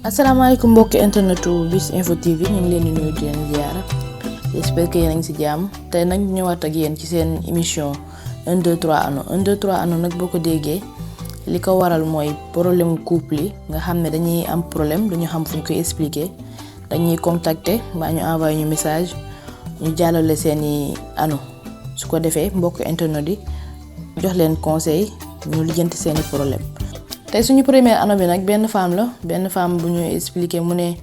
asalaamaaleykum mbokki internetu Bis Info TV ñu ngi leen di nuyu di leen ziara j'espère que yéen a ngi ci jàmm tey nag ñu ñëwaat ak yéen ci seen émission 1 2 3 Anno 1 2 3 Anno nag boo ko déggee li ko waral mooy problème couple yi nga xam ne dañuy am problème duñu xam fu ñu koy expliquer dañuy contacter mbaa ñu envoyé ñu message ñu jàllale seeni anno su ko defee mbokk internet yi jox leen conseil ñu lijjanti seeni problème. tey suñu première anno bi nag benn femme bu ñu expliquer mu ne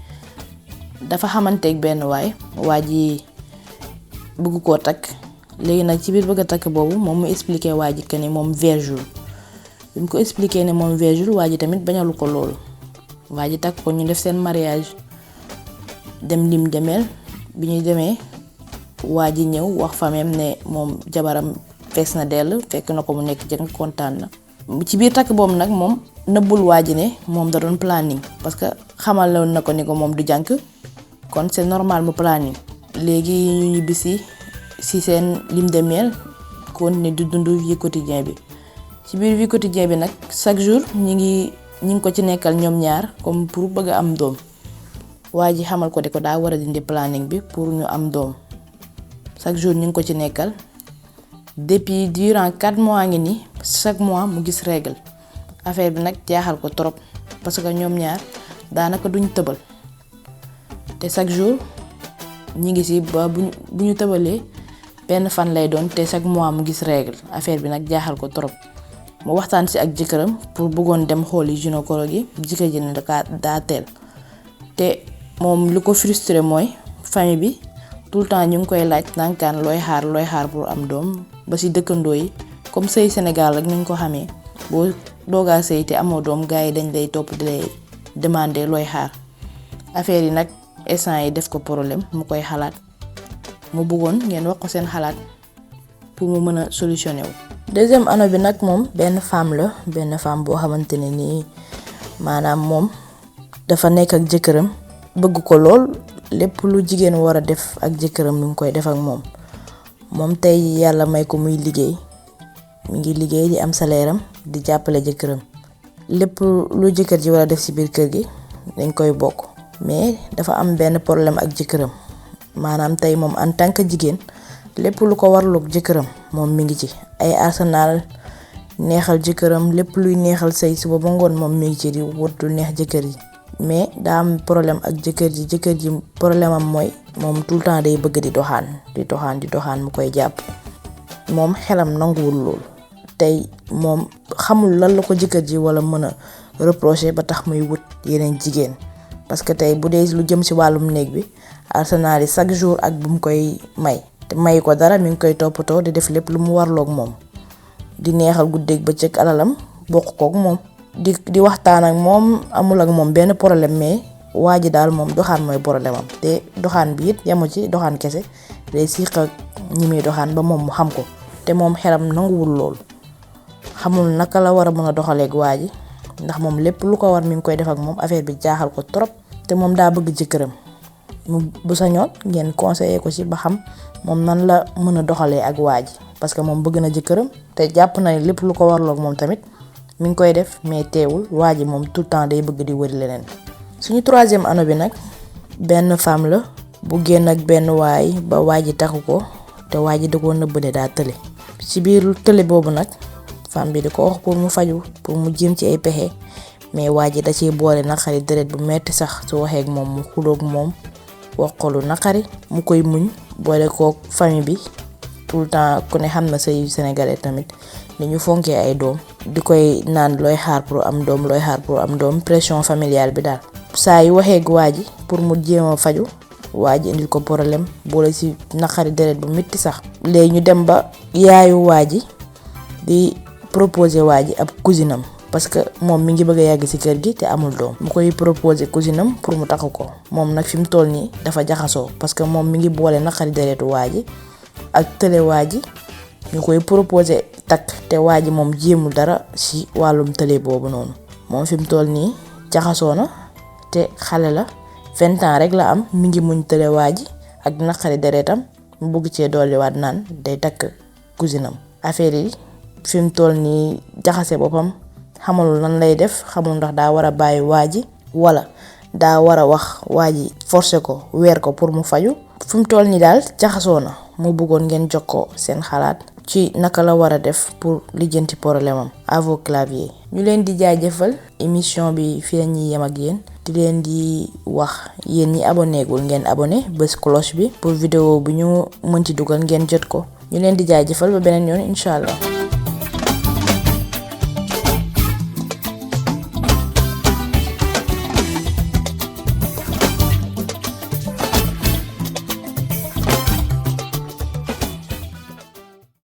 dafa xamanteeg benn waa ji bëgg koo takk léegi nag ci biir bëgg a takk boobu moom mu expliquer waa ji que ni moom vierge bi mu ko expliquer ne moom vierge waa ji tamit bañalu ko loolu waa ji takk ko ñu def seen mariage dem lim demeel bi ñuy demee waa ji ñëw wax famem ne moom jabaram fees na dell fekk na ko mu nekk jëng kontaan na ci biir takk boobu nag moom nëbbul waa ji ne moom da doon planning parce que xamal na ko ni ko moom du jànk kon c'est normal mu planning léegi ñu ñibbisi si seen lim de miel continuer di dund vie quotidien bi ci biir vie quotidien bi nag chaque jour ñi ngi ko ci nekkal ñoom ñaar comme pour bëgg a am doom waa ji xamal ko de ko daa war a dindi planning bi pour ñu am doom chaque jour ñu ngi ko ci nekkal depuis durant 4 mois ngi ni chaque mois mu gis règle affaire bi nag jaaxal ko trop parce que ñoom ñaar daanaka duñ tëbal te chaque jour ñi ngi ci ba bu ñu tëbalee benn fan lay doon te chaque mois mu gis règle affaire bi nag jaaxal ko trop mu waxtaan ci ak jëkkëram pour bëggoon dem xooli gynécologue yi jëkkër ji ne daa teel te moom lu ko frustré mooy famille bi tout le temps ñu ngi koy laaj nankaan looy xaar pour am doom ba ci dëkkandoo yi comme sëy Sénégal rek ni ñu ko xamee boo doogaa sëy te amoo doom gars yi dañ lay topp di lay demander looy xaar affaire yi nag instant yi def ko problème mu koy xalaat mu bëggoon ngeen wax ko seen xalaat pour mu mën a solutionné wu. deuxième anno bi nag moom benn femme boo xamante ne nii maanaam moom dafa nekk ak jëkkëram bëgg ko lool lépp lu jigéen war a def ak jëkkëram mi ngi koy def ak moom tey yàlla may ko muy liggéey mi ngi liggéey di am salaire am di jàppale jëkkëram lépp lu jëkkër ji war a def ci biir kër gi dañ koy bokk mais dafa am benn problème ak jëkkëram maanaam tey moom en tant que jigéen lépp lu ko warloog jëkkëram moom mi ngi ci ay arsenal neexal jëkkëram lépp luy neexal sëy suba ba ngoon moom mi ngi ci di wut lu neex jëkkër yi mais daa am problème ak jëkkër ji problème am mooy moom tout le temps day bëgg di doxaan mu koy jàpp moom xelam nanguwul loolu tey moom xamul lan la ko jëkkër ji wala mën a reprocher ba tax muy wut yeneen jigéen parce que tey bu dee lu jëm ci wàllum néeg bi arsenal yi chaque jour ak bu mu koy may te may ko dara mi ngi koy toppatoo di def lépp lu mu warloog moom di neexal guddeeg bëccëg alalam bokk kook moom di waxtaan ak moom amul ak moom benn problème mais waa ji daal moom doxaan mooy problème am te doxaan bi it yamu ci doxaan kese day siq ak ñi muy doxaan ba moom mu xam ko te moom xelam nanguwul lool xamul naka la war a mën a doxaleeg waa ji ndax moom lépp lu ko war mi ngi koy def ak moom affaire bi jaaxal ko trop te moom daa bëgg jëkkëram mu bu sañoon ngeen conseiller ko ci ba xam moom nan la mën a doxalee ak waa ji parce que moom bëgg na jëkkëram te jàpp na lépp lu ko warloog moom tamit mi ngi koy def mais teewul waa ji moom tout le temps day bëgg di wëri leneen. suñu troisième anno bi nag benn femme la bu génn ak benn waay ba waa ji taxu ko te waa ji da koo nëbbale daa tële ci biir tële boobu nag femme bi di ko wax pour mu faju pour mu jéem ci ay pexe mais waa ji da ciy boole naqari deret bu metti sax su waxee ak moom mu xuloog moom wax ko lu naqari mu koy muñ boole kook famille bi tout le temps ku ne xam na sëy sénégalais tamit ni ñu fonkee ay doom di koy naan looy xaar pour am doom pression familiale bi daal saa yu waxee ak waa ji pour mu jéem a faju waa ji indil ko problème boole ci naqari deret bu metti sax léegi ñu dem ba yaayu waa ji di proposer waa ji ab cousinam parce que moom mi ngi bëgg a yàgg ci kër gi te amul doom mu koy proposer cousinam pour mu takk ko moom nag fi mu toll nii dafa jaxasoo parce que moom mi ngi boole naqari deretu waa ji ak tële waa ji ñu koy proposer takk te waa ji moom jéemul dara ci wàllum tële boobu noonu moom fi mu toll nii jaxasoo na te xale la 20 ans rek la am mi ngi muñ tële waa ji ak naqari deretam mu bëgg cee dolliwaat naan day takk cousinam affaire yi fi mu toll nii jaxase boppam xamul lan lay def xamul ndax daa war a bàyyi waa ji wala daa war a wax waa ji forcer ko weer ko pour mu faju fi mu toll nii daal jaxasoo na mu bëggoon ngeen jox ko seen xalaat ci naka la war a def pour lijjanti problème am à vos claviers. ñu leen di jaajëfal émission bi fi la ñuy yem ak yéen di leen di wax yéen ñi abonné gul ngeen abonné bës cloche bi pour vidéo bu ñu mënti dugal ngeen jot ko ñu leen di jaajëfal ba beneen yoon incha allah.